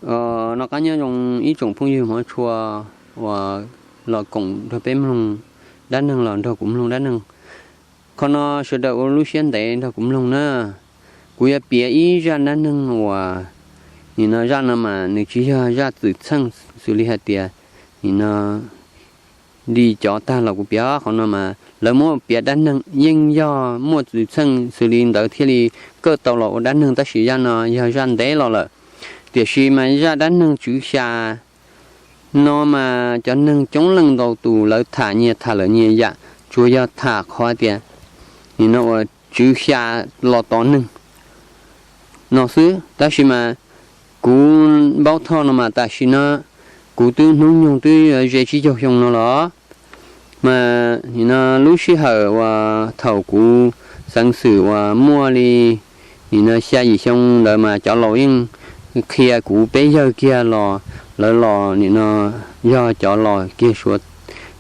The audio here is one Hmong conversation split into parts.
Noj qab nyob zoo ib tsoom phooj ywg hmov tshua uas los koom nrog peb mloog dab neeg los nrog kuv mloog dab neeg. Qhov no sawv daws ua lub siab ntev nrog kuv mloog na. Kuv yuav piav ib zaj dab neeg uas nim no zaj no mas nws tsis yog zaj txwm txheej xws li hais tias nim no li cov tag los kuv piav qhov no mas lawv muab piav dab neeg yeej yog muaj txwm txheej xws li ntawd thiaj li kawj tau los ua dab neeg, tab sis zaj no yog zaj ntev los lawm. Tiam sis mas zaj dab neeg Tswv Xya no mas cov neeg coob leej ntau tus lawv tham nyias tham lawm nyias yam, tsuas yog tham qhov tias nim no uas Tswv Xya los tom neeg no xwb. Tab sis mas kuv Npaub Thoj no mas tam sim no kuv twb hnub nyoog twb ze tsib caug xyoo no los mas nim no lub sij hawm uas thaum kuv xeev xwm uas muaj li nim no xya yim xyoo ntawd mas cov laus yeej qhia kuv peb yawg kiag los, lawv los nim no yog cov los kiag Suav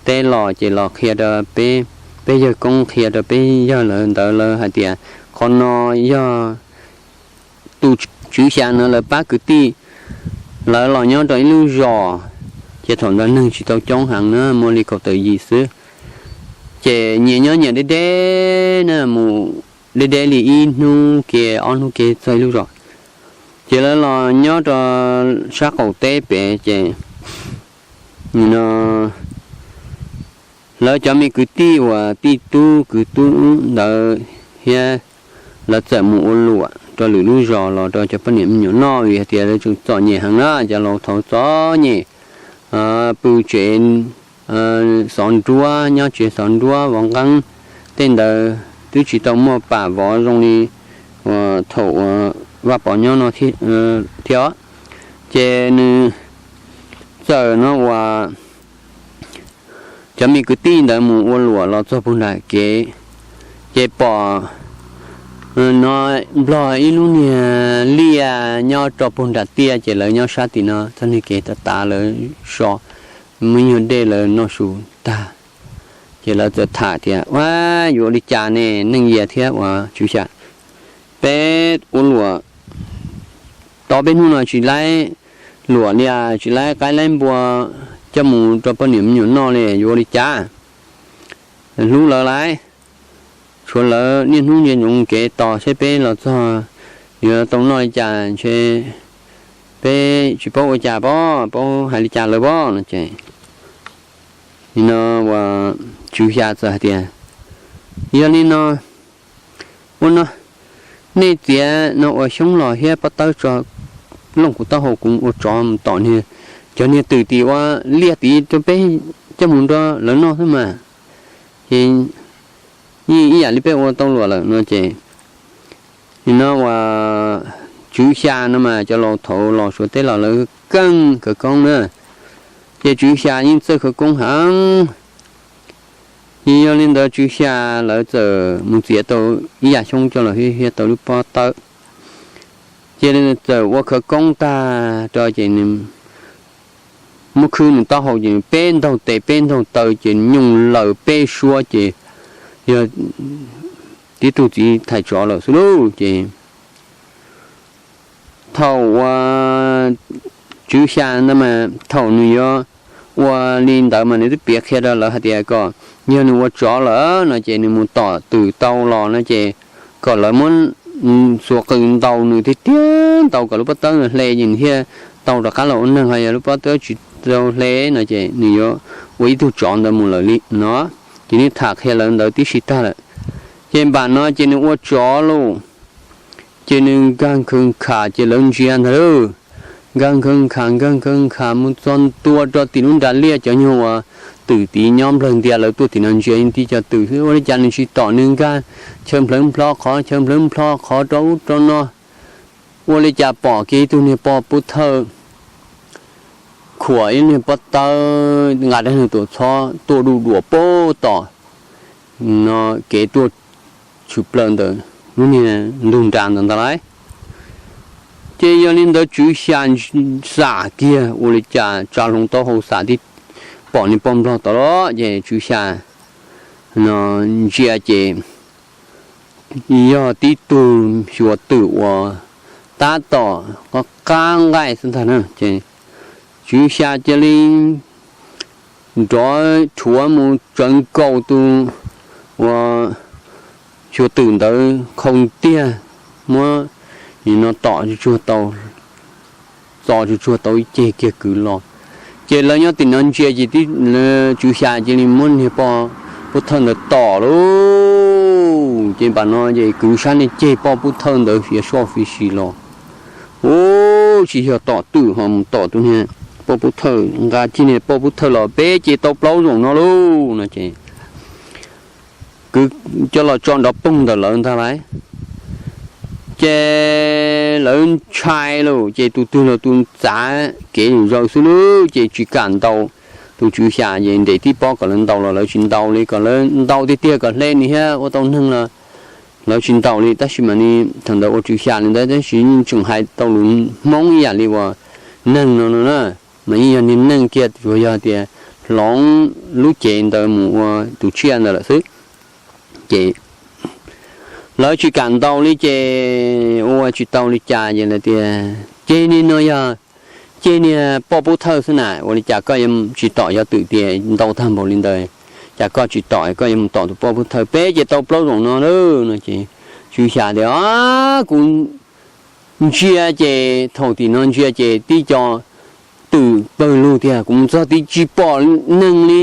teb los ces los qhia rau peb, peb yawg koob qhia rau peb yawg lawv ntawd lawv hais tias qhov no yog tus Tswv Xya no lawv pab kwv tij lawv los nyob rau ib lub zos, ces thaum ntawd neeg tsis tau coob heev na, muaj li kaum tawm yim xwb. Ces nyias nyob nyias deb deb na, mus deb deb li ib hnub ke ob hnub ke txog ib lub zos. Ces lawv los nyob rau sab qaum teb pem ces nim no lawv cov me kwv tij uas tij tub kwv tub ntawd thiab lawv txawm mus ua luam rau lwm lub zos los rau cov poj niam me nyuam noj vim hais tias lawv tseem txom nyem heev na, cov laus thaud txom nyem, pw tsev xov nruab, nyob tsev xov nruab vov nqeeb, tej ntawd twb tsis tau muaj pam vov zoo li thaum uas Vaj Pov nyob no thiab os. Ces nws txawm no uas cov me kwv tij ntawd mus ua luam los txog puag nram kev, ces pom no nplog ib lub niag liaj nyob rau puag nram tiaj, ces lawv nyob sab tim no txog niag kev tav tav lawv so, muaj nyuag dej lawv noj su tag, ces lawv txawm tham tias, Ua, yuav ua li cas ne neej Yias thiab uas Tswv Xya? Peb ua luam tau peb hnub no tsis laib luam li, tsis laib qaib laib npua coj mus rau poj niam me nyuam noj li, yuav ua li cas? Hlub lawv laiv, tshuav lawv niaj hnub ntsia ntsoov kev tos seb peb los txog yuav tau noj li cas ntshe peb tsis paub ua cas pob, paub hais li cas lawm pob no ces nim no uas Tswv Xya txawm hais tias, Yog li no, ua no, nej txiav no ua xyoob los thiab pob tawb tso, looj kuv taub hau kuv ua tsov mus tom niag, cov niag twm tim ua liaj tid rau peb coj mus nrog lawv noj xwb mas, ces yeej ib yam li peb ua tau luam lawm no ces nim no uas Tswv Xya no mas cov laus thaud los Suav teb los lawv keej khawv koob na, ces Tswv Xya yeej txawj khawv koob heev. Ces yog li ntawd Tswv Xya lawv txawm mus txiav tau ib yam xyoob coj los thiab tau lub pob tawb, ces txawm ua khawv koob tag rau ces nws muab khwb nws taub hau ces peb ntaug tes peb ntaug taw ces nyooj laws peb suab ces yog tib tug txiv thais tsov lawm xwb lauj. Ces thaum uas Tswv Xya ntawd mas thaum nws yuav ua li ntawd mas nws twb piav qhia rau lawv hais tias kom yog nws ua tsov lawm no ces nws mus tom twm tau los no ces kom lawv muab xuas qws ntaus nws tiag tiag, ntaus kom lub pob tawb hle ces nws thiaj tau rov qab los ua neeg, ho yog lub pob tawb tsis tau hle no ces nws yuav ua ib tug tsov ntawd mus lawm li no. Ces nws tham qhia lawv ntawd tib si tag lawm, ces npam no ces nws ua tsov lauj. Ces nws nkag nkhawv nkhas ces lawv ntsia ntag lauj, nkag nkhawv nkhas nkag nkhawv nkhas mus txog ntua rau tim lub nras liaj, cov nyuag uas twm tid nyob nplawg ntias lawv tuaj tim no ntsia tib cov twm xwb, ua li cas nws tsis tom, nws nkag chaw nplhawv nplho qhov chaw nplhawv nplho qhov rau ub rau no, ua li cas pom kiag ib tug niag poj pub thawj khuam ib niag pob tawb nqa dab neeg tuam txhob tuaj du duam pab tom no kev tuaj tshwm plaws ntawm lub niag ntug nras ntawd ntag lauj. Ces yog li ntawd Tswv Xya xam kiag ua li cas tsa hlo taub hau xam tib pom niag poj nplog tod los ces Tswv Xya no ntsia ces yog tib tug xyuas twm uas tab tom qab nqaij xwb ntag na. Ces Tswv Xya cia li nrov rhuav mus tsawv nkaus tus ua xyuas twm ntawd khau tiag, muab nim no tom tsuag tsuag tau, txo tsuag tsuag tau ib ceg kiag kwv los. Ces lawv nyob tim no ntsia ces Tswv Xya cia li muab niag poj pub thawj ntawd tom lauj. Ces npam no ces kwv sab niag ceg poj pub thawj ntawd fiav soj fiav si los. Ub, tsis yog tom twm ho mus tom tus niag poj pub thawj, nqa cia niag poj pub thawj los peb ces tau plaub zaum no lauj no ces kwv coj los tso nrov poog ntawm lawv ntag lauj. Ces lawv ntshai lauj, ces tus twg los tus txav kev zaws xwb lauj, ces tsis kam ntaus tus Tswv Xya, ces nres tib pob kom lawv ntaus los lawv tsis ntaus li, kom lawv ntaus tiag tiag kom hle nws thiab ua tau neeg los lawv tsis ntaus li. Tab sis mas ne, thaum ntawd ua Tswv Xya li ntawd tab sis yeej tseem hais tau lus Hmoob ib yam li uas neeg no no na, mas yeej yog niag neeg kiag, tsuas yog tias hloov lub cev ntawd mus ua tus tsiaj ntawd lawm xwb. Ces lawv tsis kam ntaus li ces ua tsis tau li cas ces lawv tias, Ceg niag no yog ceg niag poj pub thawj xwb na, ua li cas koj yuav tsis tom, yog twm tias ntau tag npaum li ntawd, cas koj tsis tom, koj yuav mus tom tus poj pub thawj, peb ces tau plaub zaum no lauj no ces Tswv Xya tias, Kuv ntsia ces thaum tim no ntsia ces tib co twm pawg lug tiag, kuv mus txog tid tsis pom neeg li,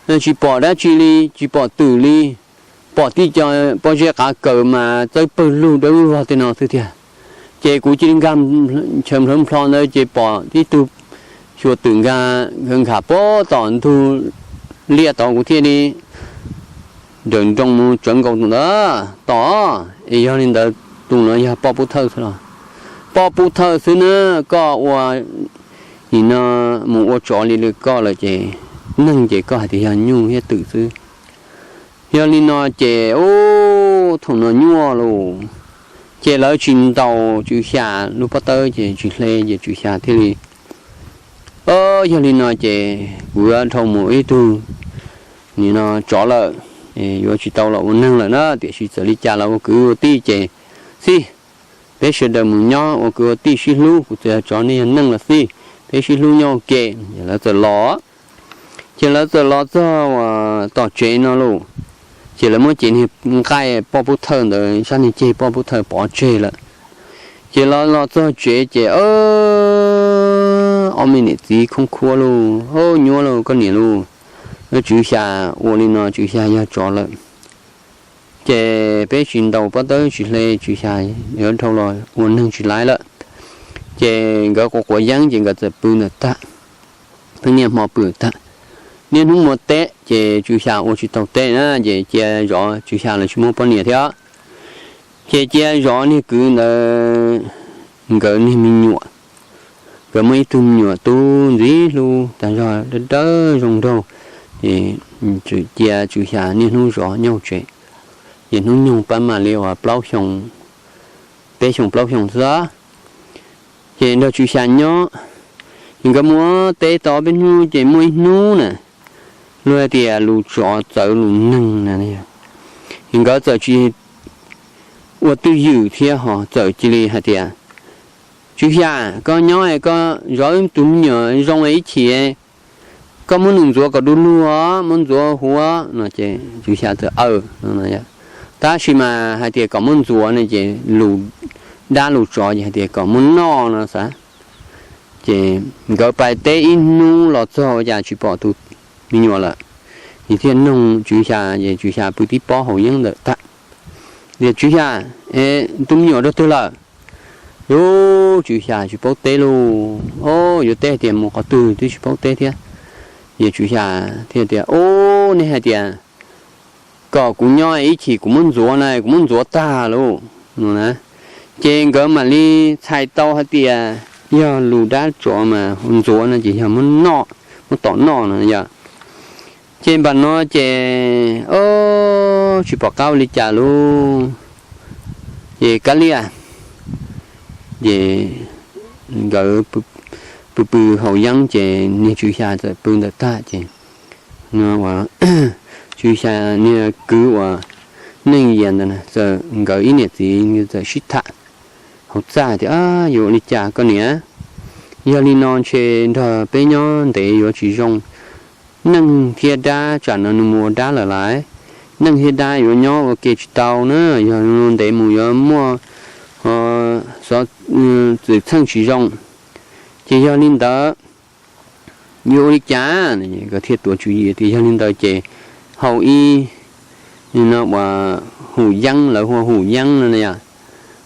tsis pom dab tsi li, tsis pom twm li, pom tib co pob zeb qav kaws mas txawb pawg lug dawb vog tej no xwb tiag. Ces kuv cia li nkag chaw nplhawv nplho ntawd ces pom tib tug xyuas twm nkag nkag pob tom ntug liaj tod, kuv thiaj li nrawm nroos mus tsawv nkaus tus ntawd tom. Es yog li ntawd tus no yog poj pub thawj xwb los? Poj pub thawj xwb na, koj ua nim no mus ua tsov li li koj lawm ces neeg ces koj hais tias yog nyuj thiab twm xwb. Yog li no ces ub, thaum no nyuaj lauj, ces lawv tsis ntaus Tswv Xya lub pob tawb ces tsis hle ces Tswv Xya thiaj li, Yog li no ces kuv yuav dhau mus ib tug nim no tsov lawm, yuav tsis tau los ua neeg lawm na, tiam sis txawm li cas los ua kwv ua tij ces xij, peb sawv daws mus nyob ua kwv ua tij sib hlub, kuv txawm yog tsov nej yog neeg los xij, peb sib hlub nyob ua ke. Lawv txawm los, ces lawv txawm los txog uas tom tsev no lauj, ces lawv muab cev niag nqaij poj pub thawj ntawd, sab niag ceg poj pub thawj pov tseg lawm. Ces los los txog tsev ces ob me niam txiv khoob khuab lauj, Au, nyuaj lauj koj niam lauj, Tswv Xya ua li no, Tswv Xya yog tsov lawm, ces peb tsis ntaus pob tawb tsis hle, Tswv Xya yuav dhau los ua neeg tsis laiv lawm. Ces nkawd quav quav yeeb ces nkawd txawm pw ntawm tag, pheej niaj hmo pw tag. Niaj hnub muaj teb ces Tswv Xya ua tsis tau teb na, ces cia zov Tswv Xya los tsis muaj poj niam thiab. Ces cia zov niag kwv ntawd nkawd niag me nyuam. Nkawd muaj ib tug me nyuam tub ntxim hlub tag zog, dawb dawb zoo nraug, ces cia Tswv Xya niaj hnub zov nyob tsev. Ces hnub nyoog pab mam li uas plaub xyoo, peb xyoo plaub xyoo xwb, ces nrog Tswv Xya nyob. Ces nkawd mus ua teb tau peb hnub ces muaj ib hnub na, luag hais tias lus tsov txawv lus neeg na, ces nkawd txawm tsis ua twj ywm thiab ho txawm cia li hais tias, Tswv Xya, koj nyob koj zov tus me nyuam zoo ib chim, koj muab nws ntxuav kom du lug os, muab ntxuav huv no. Ces Tswv Xya txawm aw, tab sis mas hais tias kom muab ntxuav ne ces lus dab lus tsov ces hais tias kom muab noj no xav. Ces nkawd pais teb ib hnub los txog ua cas tsis pom tus me nyuam lawm, ces thiaj noog Tswv Xya, ces Tswv Xya pw tib pob haus yeeb ntawm tag. Tias, Tswv Xya, tus me nyuam rau twg lawm? Yus, Tswv Xya tsis paub teb lauj, o, yuav teb hais tias mus qhov twg twb tsis paub teb thiab. Ces Tswv Xya thiaj tias, O, nej hais tias kom kuv nyob ib chim kuv muab ntxuav na, kuv muab ntxuav tag lauj no na. Ces nkawd mam li txhais tau hais tias yog lus dab tsov mas ntxuav no ces yog muab noj, muab tom noj no yom. Ces npam no ces, o, tsis pom qab ua li cas lauj, ces kav liam. Ces nkawd pw pw haus yeeb ces niag Tswv Xya txawm pw ntawm tag ces Tswv Xya niag kwv uas Neej Yias ntawd txawm, nkawd ib niam txiv txawm sib tham. hauv txaj tias, Yuav ua li cas koj niam? Yog li no ntshe nrog peb nyob ntev yuav tsis zoo. Neeg thiab dab tsam no nws mus ua dab lawm lais. Neeg thiab dab yuav nyob ua ke tsis tau na, yog ntev mus yuav muaj xov txwm txheej tsis zoo. Ces yog li ntawd yuav ua li cas? Nkawd thiaj tuav tswv yim tias yog li ntawd ces hau ib, no uas hum yeeb, lawv hu hum yeeb no na yom.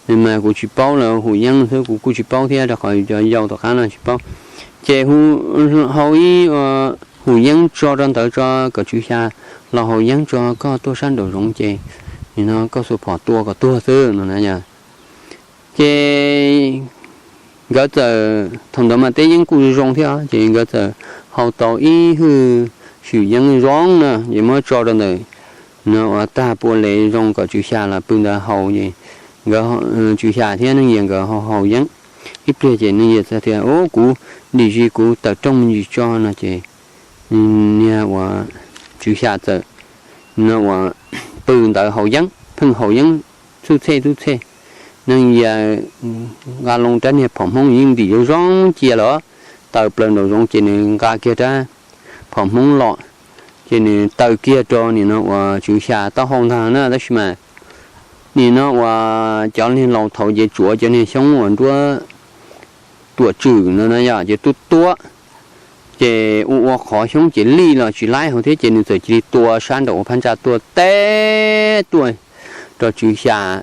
Mas kuv tsis paub, lawv hum yeeb xwb, kuv kuj tsis paub thiab rau qhov cov yau tom qab no tsis paub. Ces hau ib hum yeeb tso rau ntawd tso, kom Tswv Xya los hau yeeb tso koj tuaj sab nraum zoov ces nim no koj xuas phom tua kom tuag xwb no na yom. Ces nkawd txawm, thaum ntawd mas teb yeeb kuj zoo thiab, ces nkawd txawm hau tau ib hwj swm yeeb zoo na, ces muab tso rau ntawm no uas tag pua lev zoo kom Tswv Xya los pw ntawd haus. Ces nkawd, Tswv Xya thiab neeg yaus nkawd haus yeeb ib pliag ces neeg yaus txawm tias, Ub, kuv dim zis kuv tawm rooj me ntsis tso no ces niag uas Tswv Xya txawm no uas pw ntawd haus yeeb, pheej haus yeeb txhub txhej txhub txhej. Neeg yaus nqa loo rab niag phom Hmoob yeej ntim zoo zoo cia los tawm plaws nraum zoov ces nws nqa kiag rab phom Hmoob los, ces nws taw kiag rau nim no uas Tswv Xya taub hau ntag na. Tab sis mas nim no uas cov niag laus thaud ces tsuav cov niag xyoob uas nruab tuam tswm no na yom, ces tuab tuab, ces ua ua qhov xyoob ces lij los tsis laib hauv thiab, ces nws txawm cia li tua sab nraum ua phab ntsa tuaj teb tuaj rau Tswv Xya,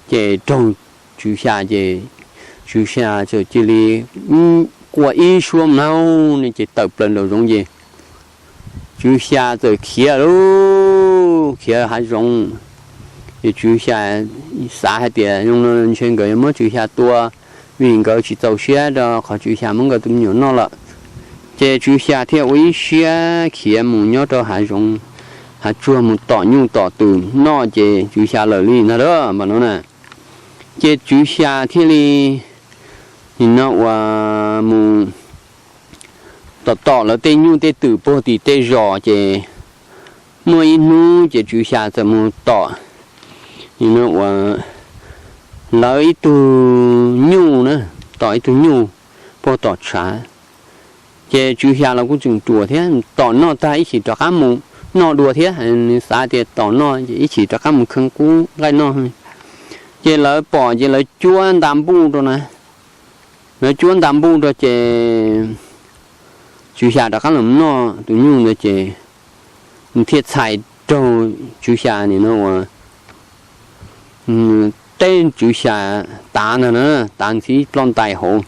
ces raug Tswv Xya ces Tswv Xya txawm cia li quaj ib suab mlaug no ces tawm plaws nraum zoov ces Tswv Xya txawm khiav lauj, khiav hav zoov. Ces Tswv Xya xav hais tias zoo no ntshe nkawd yuav muab Tswv Xya tua, vim nkawd tsis txaus siab rau qhov Tswv Xya muab nkawd tus me nyuam noj lawm. Ces Tswv Xya thiaj ua ib siab khiav mus nyob rau hav zoov, hav tsuag mus tom nyuj tom twm noj ces Tswv Xya lawm li ntag lauj, npam no na. Ces Tswv Xya thiaj li nim no uas mus tom tom lawv tej nyuj tej twm puag tim tej zos ces muaj ib hnub ces Tswv Xya txawm mus tom nim no uas lawv ib tug nyuj na, tom ib tug nyuj puag tom tshav. Ces Tswv Xya los kuj tseem ruam thiab, tom noj tag ib chim rov qab mus noj dua thiab, nws xav tias tom noj ces ib chim rov qab mus khee qub nqaij noj. Ces lawv pom ces lawv cuab nta npuj rau na, lawv cuab nta npuj rau ces Tswv Xya rov qab los noj tus nyuj ntawd ces nws thiaj txhais raug Tswv Xya nim no uas teb Tswv Xya tav ntag na, tav ntxhib ploj ntais hauv.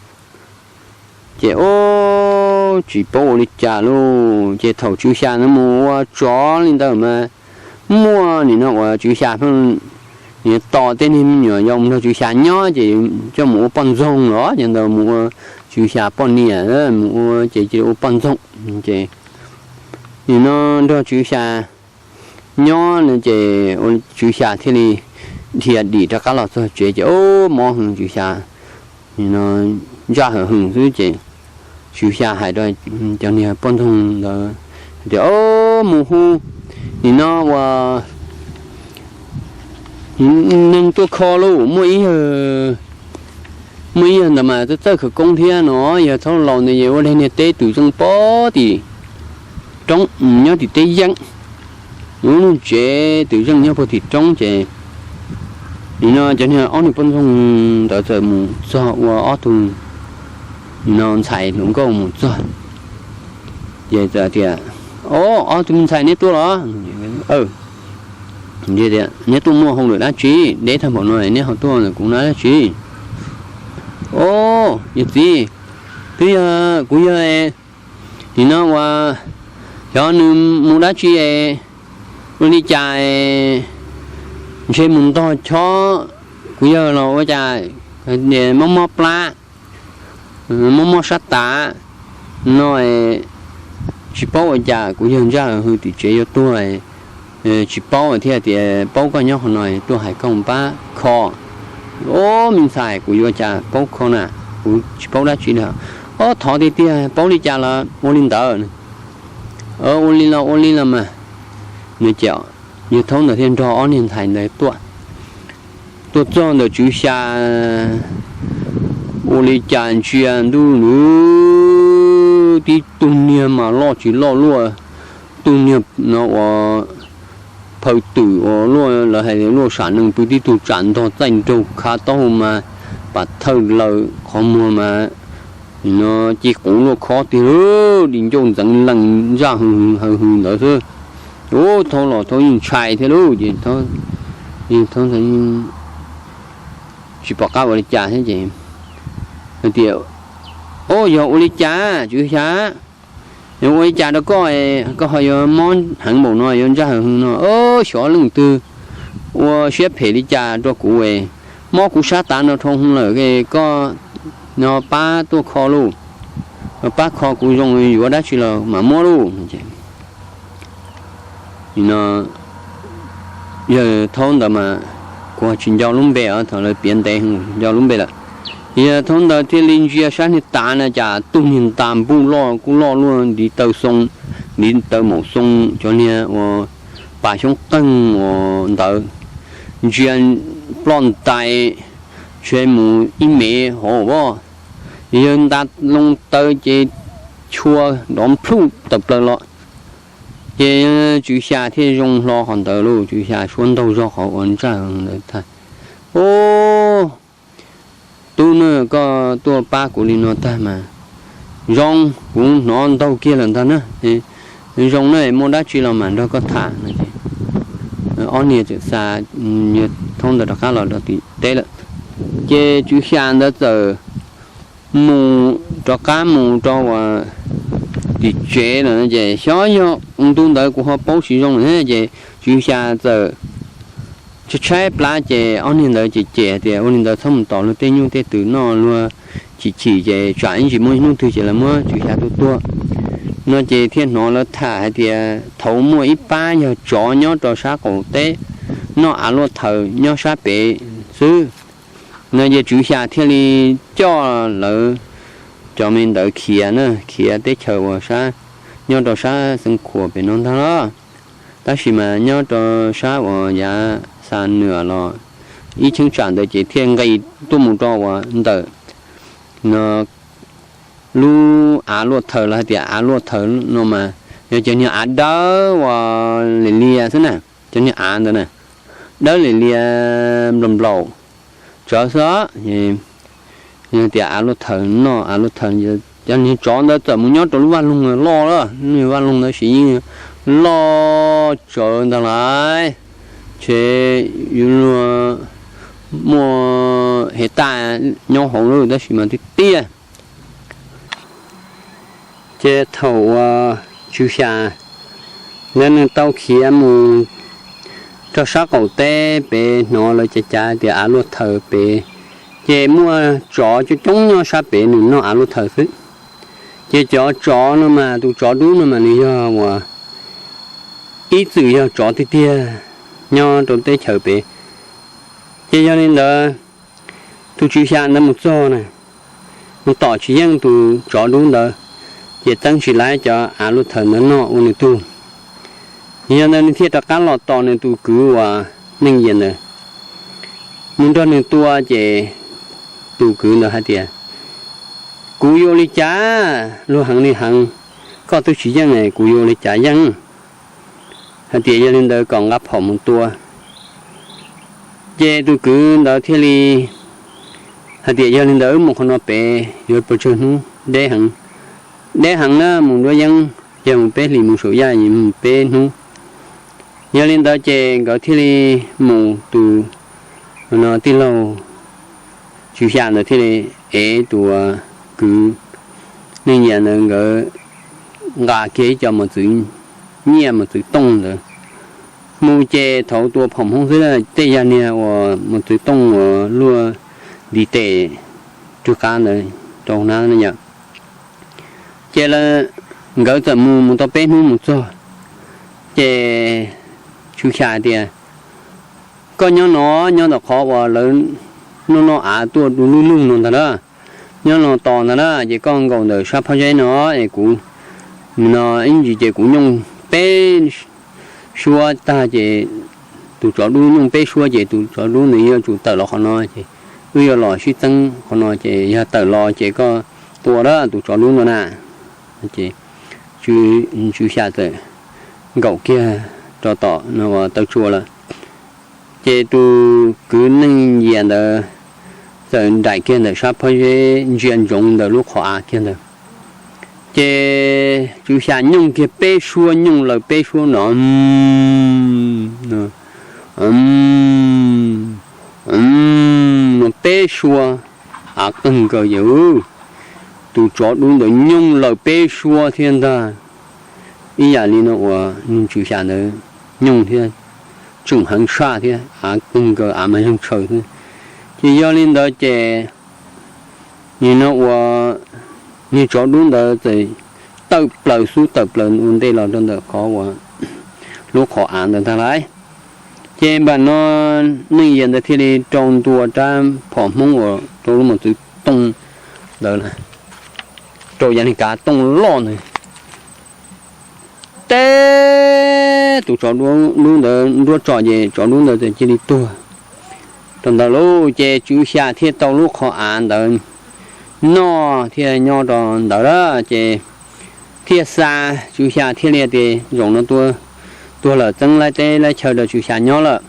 Ces ub, tsis paub ua li cas lauj, ces thaum Tswv Xya ntawd mus ua tsov li ntawd mas muaj nim no uas Tswv Xya pheej tos tej niag me nyuam yaus mus nrog Tswv Xya nyob ces coj mus ua poj ntxoog los ces ntawd mus ua Tswv Xya poj niam, mus ua ces cia li ua poj ntxoog. Ces nim no nrog Tswv Xya nyob no ces Tswv Xya thiaj li dhia dim rov qab los txog tsev ces ub, mob heev, Tswv Xya nim no ntsaj hawm heev xwb ces Tswv Xya hais rau cov niag poj ntxoog ntawd tias, Ub, mus hu nim no uas neeg tuaj kho lauj, muaj ib yawg, muaj ib yawg ntawd mas txawj txawj khawv koob thiab no, yawg txhob laus ntawd es ua daig niag teb twm zeej puag tim roob, nyob tim teb yeeb, lub neej tsev twm zeej nyob puag tim roob. Ces nim no cov niag ob niag poj ntxoog ntawd txawm mus txog ua ob tug nim no ntxhais hluas nkauj mus txog ces txawm tias, Ob, ob tug me ntxhais neb tuaj los? Neb tuaj muaj hauj lwm dab tsi? Deb tag npaum no neb ho tuaj ntawm kuv na dab tsi? Ob, yawg txiv, twb yog kuv yawg nim no uas xyov nws mus dab tsi es ua li cas es ntshe mus ntog chob kuv yawg los ua cas mob mob plab, mob mob sab tav no, tsis paub ua cas kuv yawg ntsaj hwv tim tsev yuav tuag, tsis paub thiaj tias paub koj nyob qhov no tuaj hais koj pab kho. Ob, me ntxhais, kuv yuav ua cas paub kho na, kuv tsis paub dab tsi li. Ob, thov tiag tiag, paub li cas los ua li ntawd. Ua li los ua li los mas. Nws ces yawg thaub ntawd thiaj nrog ob niag ntxhais ntawd tuaj. Tuaj txog ntawm Tswv Xya, ua li cas ntsia ntuj nws, tib tug niag mas loj tsis loj luaj, tug niag no uas phaw twm uas luaj lawv hais luaj sam nees pw, tib tug tsam ntog txaij nraug khav taub hau mas pam thawj laws, qhov muag mas no ci quv luaj khob tiag, di ncauj ntxeev lees ntsaj hws hws ntawd xwb. Ub, Thaub los Thaub yeej ntshai thiab lauj, ces tsis pom qab ua li cas thiab ces hais tias, Ub, yog ua li cas Tswv Xya? Yog ua li cas rau koj, koj ho yuav mob heev npaum no, yuav ntsaj hws hws no? Xyov leej twg ua siab phem li cas rau kuv, mob kuv sab tav no dhau hwv lawm, koj no pab tuaj kho lauj, pab kho kuv zoo, yuav dab tsi los mam muab lauj. Yawg Thaub ntawd mas kuv tsis nco lub npe os, thaum lawv piav ntev tsis nco lub npe lawm. Yawg Thaub ntawd thiaj li ntsia sab niag tav na cas tug niag ntas npuj loj kuj loj luaj ntiv taw xoo, ntiv taw maum xoo, cov niag uas pas xyoob qeeg uas ntawd, ntsia ploj ntais, ntshe mus ib mev hauv as. Yawg nta loo taw ces chua nrov nplhuj tawm plaws los. Ces Tswv Xya thiaj zoo hlo qhov ntawd lauj, Tswv Xya suab ntaug zog qhov uas ntsaj ntawd tag. Ub, tub na, koj tuaj pab kuv li no tag mas zoo, kuv hnov ntaug kiag lawm ntag na. Zoo na, muaj dab tsi los mam nrog koj tham no. Ob niag txawm xa Thaub ntawd rov qab los rau tim teb lawm. Ces Tswv Xya ntawd txawm mus rov qab mus rau uas tim tsev lawm no ces xyov yog ntu ntawd kuv ho paub tsis zoo lawm thiab ces Tswv Xya txawm tshaib tshaib plab ces ob niag ntawd cem cem tias, Ua li ntawd txhob mus tom luag tej nyuj tej twm noj, luag chim chim ces tsam ib ntsis muaj ib hnub twg ces lawv muab Tswv Xya tua tuag no. Ces thiaj hnov lawv tham hais tias thaum muaj ib pab yog tsov nyob rau sab qaum teb noj av luaj thaws nyob sab pem xwb no. Ces Tswv Xya thiaj li coj lawv cov me ntawd khiav na, khiav teb chaws uas sab, nyob rau sab Xeev Khuam pem no ntag los, tab sis mas nyob rau sab uas yav Xa Nuam los ib cheeb tsam ntawd ces thiaj nqis tuaj mus rau uas ntawm no lub av luaj thaws los hais tias av luaj thaws no mas yog cov niag av dawb uas lim lias xwb na, cov niag av ntawd na, dawb lim lias nplaum nplaum tsawv xwb. Tias av luaj thaws noj av luaj thaws, cov niag tsov ntawd txawm mus nyob rau lub vaj loog loj lawm, lub vaj loog ntawd sis yeej loj tsawv ntag lauj, ces yuav luag muaj hais tias nyob hauv lawm tab sis mas tiag tiag. Ces thaum uas Tswv Xya ntawd nws tau khiav mus rau sab qaum teb pem, hnov lawv cav cav tias av luaj thaws pem, ces muaj tsov coob coob nyob sab pem nws noj av luaj thaws xwb. Ces cov tsov no mas tus tsov dub no mas nws yog uas ib txwm yog tsov tiag tiag nyob rau teb chaws pem. Ces yog li ntawd, tus Tswv Xya ntawd mus txog na, mus tom tsis yeej tus tsov dub ntawd, ces teeb tsis laib cov av luaj thaws ntawd noj ua nws tug. Yog ntawd nws thiaj rov qab los tos nws tus kwv uas Neej Yias ntawd mus nrog nws tua. Ces tus kwv ntawd hais tias, Kuv yuav ua li cas? Luag heev li heev, koj twb tsis yeej, kuv yuav ua li cas yeej? Hais tias yog li ntawd kom nqa phom mus tua. Ces tus kwv ntawd thiaj li hais tias, Yog li ntawd wb mus qhov no pem yuav pes tsawg hnub? Deb heev, deb heev na, mus nruab yeeb ces mus peb hlis, mus saum yaj mus peb hnub. Yog li ntawd ces nkawd thiaj li mus, tus no tij laug Tswv Xya ntawd thiaj li ev tus kwv Neej Yias ntawd, nkawd nqa kiag ib co mos txwv nyiaj mos txwv tooj ntawd mus. Ces thaum tua phom Hmoob xwb, tej yog niag uas mos txwv tooj uas luaj ntiv tes rwg qab ntawd rau na yom. Ces nkawd txawm mus mus tau peb hnub mus txog, ces Tswv Xya tias, Koj nyob no, nyob ntawm qhov uas lawv noj noj av tuaj du lug lug no ntag na, nyob no tos ntag na, ces koj nkaum ntawm sab phab zeb no es kuv no ib ntsis ces kuv nyooj peb suab tag ces tus tsov dub nyooj peb suab ces tus tsov dub ntawd yuav tsum tawm los qhov no ces wb yuav los sib txeeb qhov no ces yog tawm los ces koj tua lawm tus tsov dub no na. Ces Tswv Xya txawm nkaum kiag rau tom no uas taw tsua lawm. Ces tus kwv Neej Yias ntawd txawm nraim kiag ntawm sab phab zeb ntsia ntsoov ntawm lub qhov av kiag ntawd. Ces Tswv Xya nyooj kiag peb suab, nyooj laws peb suab no, no peb suab, av qeeg nkaus ces tus tsov dub ntawd nyooj laws peb suab thiab ntag. Ib yam li no uas nws Tswv Xya ntawd nyooj thiab, tseem heev tshaj thiab, av qeeg nkaus av mas zeeg tshaws xwb. Ces yog li ntawd ces nim no uas niag tsov dub ntawd txawm tawm plaws xub tawm plaws ua ntej los rau ntawm qhov uas lub qhov av ntawd ntag lauj. Ces npam no Neej Yias ntawd thiaj li rau ntua rab phom Hmoob uas rau lub mos txwv tooj ntawd, rau yav niag kav tooj loj ntawd, teb tus tsov dub ntawd nruab tso ces tsov dub ntawd txawm cia li tuag rau ntawd lauj. Ces Tswv Xya thiaj tau lub qhov av ntawd noj thiaj nyob rau ntawd lawm. Ces thiaj xa, Tswv Xya thiaj li tias zaum no tuag lawm txeeb laib teb laib chaw rau Tswv Xya nyob lawm.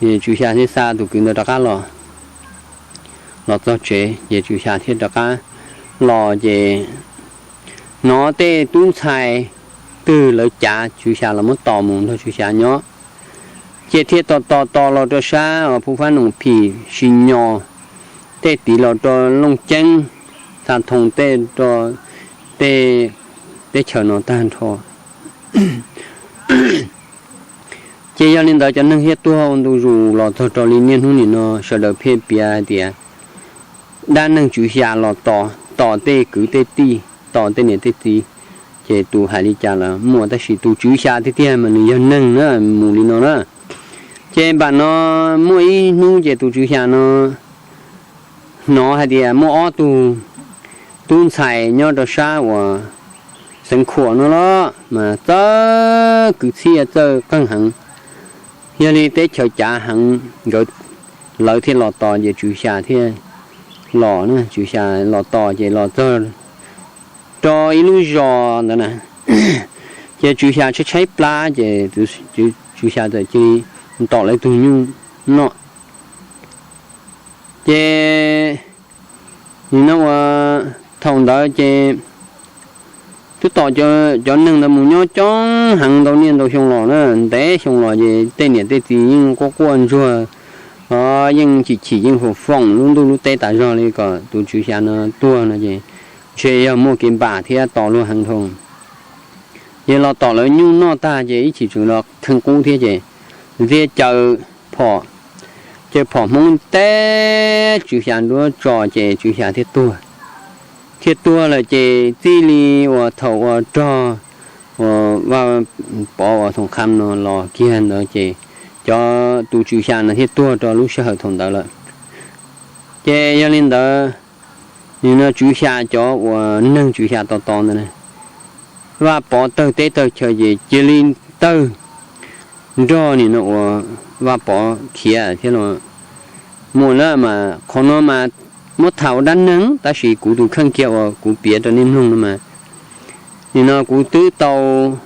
Tswv Xya thiaj xa tus kwv ntawd rov qab los, los txog tsev ces Tswv Xya thiaj rov qab los ces hnov tej tub ntxhais twg lawv cav Tswv Xya los muab tos mus nrog Tswv Xya nyob. Ces thiaj tos tos tos los rau sab uas Phu Fab Noom Phim Sis Nyos tej tid los rau Looj Ceeb, Xa Thoos tej, rau tej teb chaws no tag nrho. Ces yog li ntawd cov neeg thiaj tuag ua ntu zus los txog rau li niaj hnub nim no sawv daws pheej piav hais tias dab neeg Tswv Xya los tos, tos tej kwv tej tij, tos tej niam tej txiv. Ces tus hais li cas los muaj, tab sis tus Tswv Xya tiag tiag mas nws yog neeg na, mus li no na. Ces npam no muaj ib hnub ces tus Tswv Xya no hnov hais tias muaj ob tug tub ntxhais nyob rau sab uas Xeev Khuam no los mas txawj kwv txhiaj txawj qeej heev. Yog li teb chaws cav heev nkawd, lawv thiaj los tos ces Tswv Xya thiaj los na, Tswv Xya los tos ces los txog rau ib lub zos ntawd na. Ces Tswv Xya tshaib tshaib plab ces Tswv Xya txawm cia li tom lawv tug nyuj noj. Ces nim no uas thaum ntawd ces twb tom cov neeg ntawd mus nyob coob heev ntau niaj ntau xyoo los na, ntev xyoo los ces tej niam tej txiv yeej quaj quaj ntsuag, yeej chim chim yeej foom foom lub ntuj lub teb tas zog li kom tus Tswv Xya no tuag no ces ntshe yog muaj kev npam thiab tos luag heev dhau. Ces los tom lawv nyuj noj tag ces ib chim tseem los theej qub thiab ces thiaj caw phom, caw phom Hmoob teb Tswv Xya nruab tso ces Tswv Xya thiaj tuag. Thiaj tuag lawm ces txij li uas thaum uas rog uas Vaj Pov uas Thoom Kham no los kiag ntawd ces cov tus Tswv Xya no thiaj tuag rau lub sij hawm thaum ntawd lawm. Ces yog li ntawd, nim no Tswv Xya cov uas neeg Tswv Xya tos tos ntawd na, Vaj Pov tawg teb tawg chaw ces cia li tawg nrog nim no uas Vaj Pov khiav thiab los muaj na. Mas qhov no mas muab tham ua dab neeg tab sis kuv tus kheej kiag uas kuv piav rau nej mloog no mas nim no kuv twb tau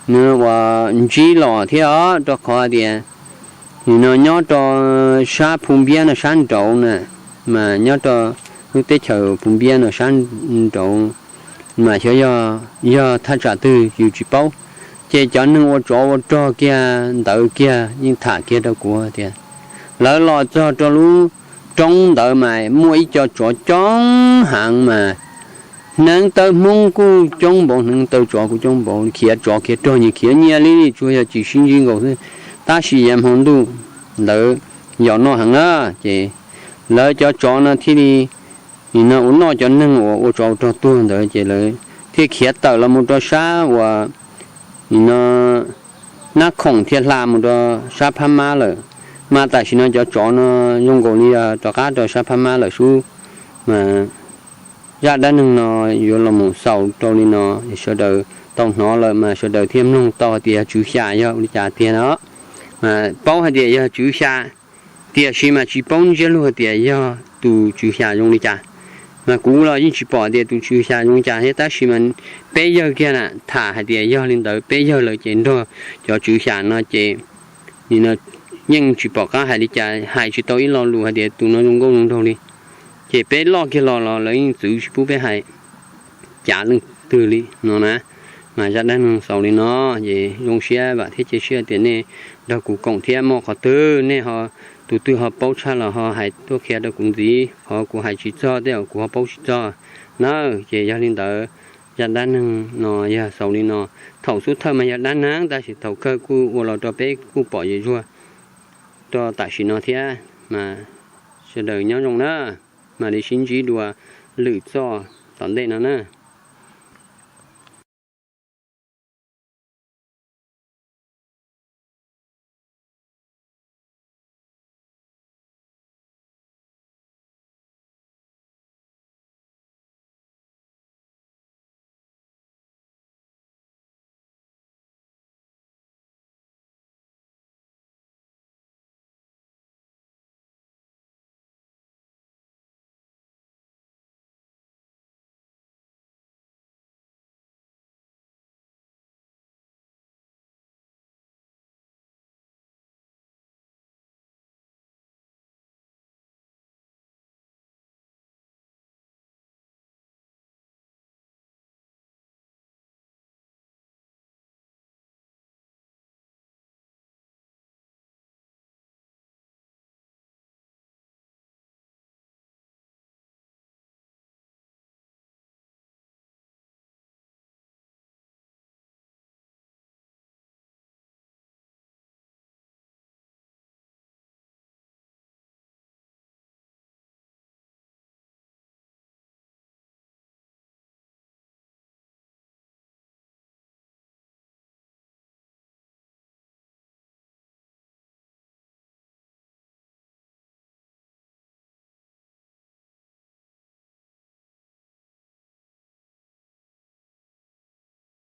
uas ntsib los thiab os, rau qhov tias nim no nyob rau sab Phu Npiab no sab nraud na, mas nyob rau lub teb chaws Phu Npiab no sab nraud mas xyov yog thaj tsam twg yus tsis paub. Ces cov neeg ua tsov ua rog kiag ntawd kiag yeej tham kiag rau kuv tias lawv los txog rau lub roob ntawd mas muaj ib co tsov coob heev mas hneev taw Hmoob kuj coob npaum, hneev taw tsov kuj coob npaum, khiav tsov khiav rog nyias khiav nyias li, tsuas yog tsis sib ntsib nkaus xwb. Tab sis yav hmo ntuj ntawd yos noj heev na, ces lawv cov tsov no thiaj li nim no ua noj cov neeg uas ua tsov ua rog tuag ntawd ces lawv thiaj khiav tawm los mus rau sab uas nim no Nab Khoom thiaj hla mus rau sab Phab Mab lawm. Mas tam sim no cov tsov no zoo nkaus li rov qab rau sab Phab Mab lawm sub. Mas zaj dab neeg no yuav los mus xaus rau li no, sawv daws tau hnov lawm mas sawv daws thiaj mloog tau hais tias Tswv Xya yog ua li cas tiag no. Paub hais tias yog tswv xya, tiam sis mas tsis paub ntsiab lus hais tias yog tus tswv xya zoo li cas. Mas kuv los yeej tsis pom tias tus tswv xya zoo li cas thiab, tab sis mas peb yawg kiag na tham hais tias yog li ntawd, peb yawg lawv ces nrog cov tswv xya no ces nim no yeej tsis pom qab hais li cas, hais tsis tau ib lo lus hais tias tus no zoo nkauj zoo nraug li. Ces peb loj kiag los los lawv yeej txwv tsis pub peb hais cav leej twg li no na. Mas zaj dab neeg xaus li no, ces zoo siab vam thiab cia siab tias nej nrog kuv koom thiab, muaj qhov twg nej ho, tus twg ho paub tshaj los ho hais tuaj qhia rau kuv ntxiv, qhov kuv hais tsis txog tej uas kuv ho paub tsis txog na. Ces yog li ntawd, zaj dab neeg no yog xaus li no. Thaum xub thawj mas yog dab neeg, tab sis thaum kawg kuj ua los rau peb kuj pom zem zuag rau tam sim no thiab. Mas sawv daws nyob zoo na, mam li sib ntsib dua lwm zaj tom ntej no na.